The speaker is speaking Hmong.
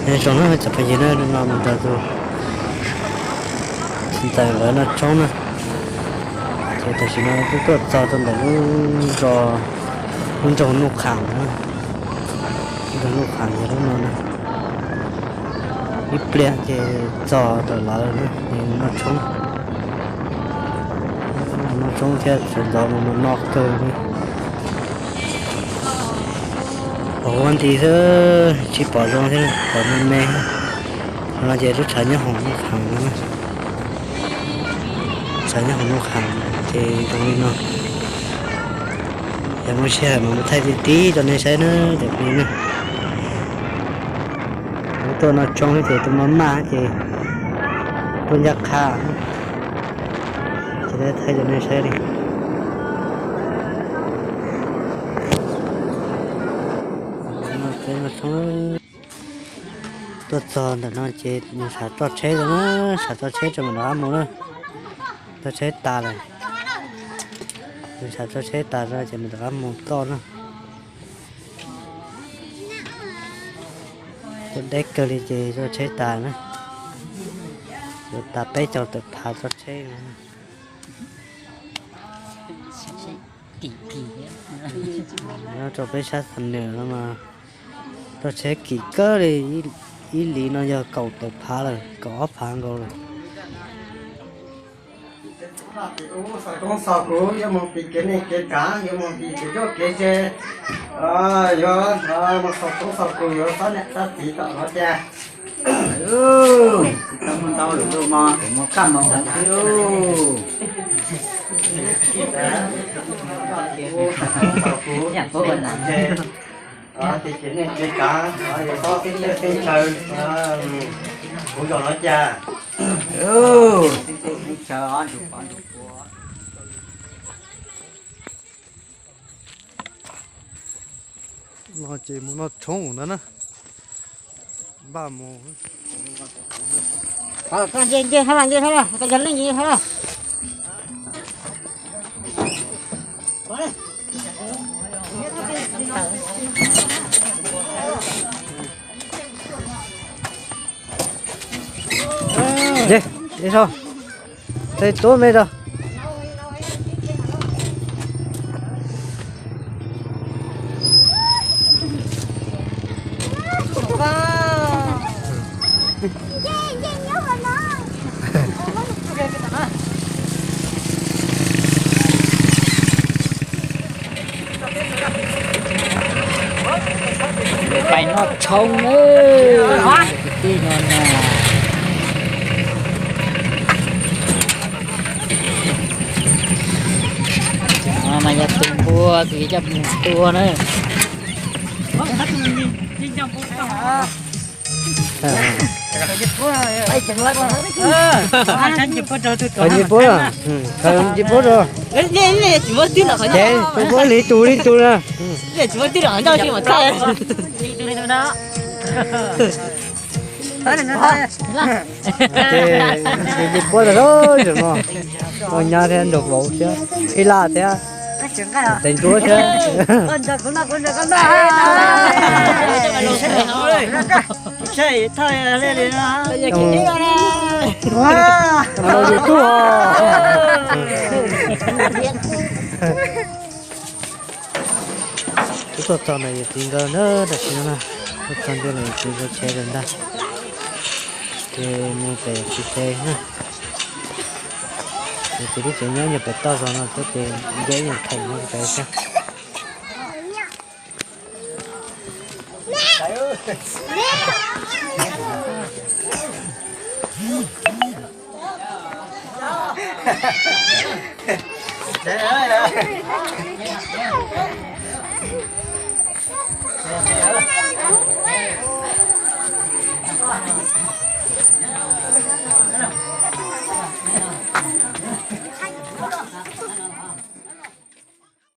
Nyob zoo na cov phooj ywg na, hnub no mus nrog tus txiv ntxawm lawv noj tshoob na. Ces tam sim no twb tuaj txog rau ntawm lub, lub nroog Nuj Qhaas na. Lub nroog Nuj Qhaas yog lub no na. Ib pliag ces txog ntawm lawv na, es mus noj tshoob. Noj tshoob thiab sawv ntxov mus no no kawg li. Pom huab nti xwb tsis pom zoo thiab, pom me me. Qhov no ces lub tshav nyob hauv Nuj Qhaas no. Tshav nyob hauv Nuj Qhaas ces zoo li no. Yog muaj sij hawm mas mus thaij tib tib rau nej saib na cov phooj ywg na. Wb tuaj noj tshoob ces tuaj maj maj ces tuaj ncaj qha. Ces thaij rau nej saib li. Tuaj txog ntawm no ces nws xav tso tsheb rau na, xav tso tsheb rau mam rov qab mus na. Tso tsheb tas lawm. Nws xav tso tsheb tas rau ces mam rov qab mus toj na. Tuaj deb kawg li ces tso tsheb tas na. Yuav tas peb caug tawm phav tso tsheb. Nyob rau peb sab Xam Nwm no mas tso tsheb kim kawg li, ib li no yog kaum tawm phav lawm, kaum ob phav nkaus lawm. Xav koob xav kuv yuav mus tim kev neej kev kaav, yuav mus tim kev coj kev ze, yuav mus xav koob xav kuv yuav txhob niam txhob txiv tom no tiag. Tsis tau muaj ntau lwm tus mog, kuv mus kaj moos heev xwb lauj. Tim kev neej kev kaav, yuav txhob teb teb chaws, kuv zos no cas. No ces mus noj tshoob ntawd na. Npaj mus. Nce, nce, nce, nce, nce, nce, nce, nce. Nce, nce sau. Tej tuab me rau. Pais noj tshoob na, kwv tij no na. Mas yog tus npua kuv yuav coj mus tua na. Qhov nce puab, qhov nce puab rau. Ces tus puab li tus li tus na. Ces nce puab rau zaum no. Ua nyab thiab nraug vauv thiab ib laj thiab. Tes ntsuab thiab. Tus YouTube os. Wb tuaj txog ntawm yawm txiv nkawd na, tam sim no na, tuaj txog ntua ntawm yawm txiv nkawd tsev lawm ntag. Ces mus pem yawm txiv tsev na. Yawm txiv lub tsev nyob nyuag pem toj zog no xwb ces nce ib nyuag theem no pem xwb.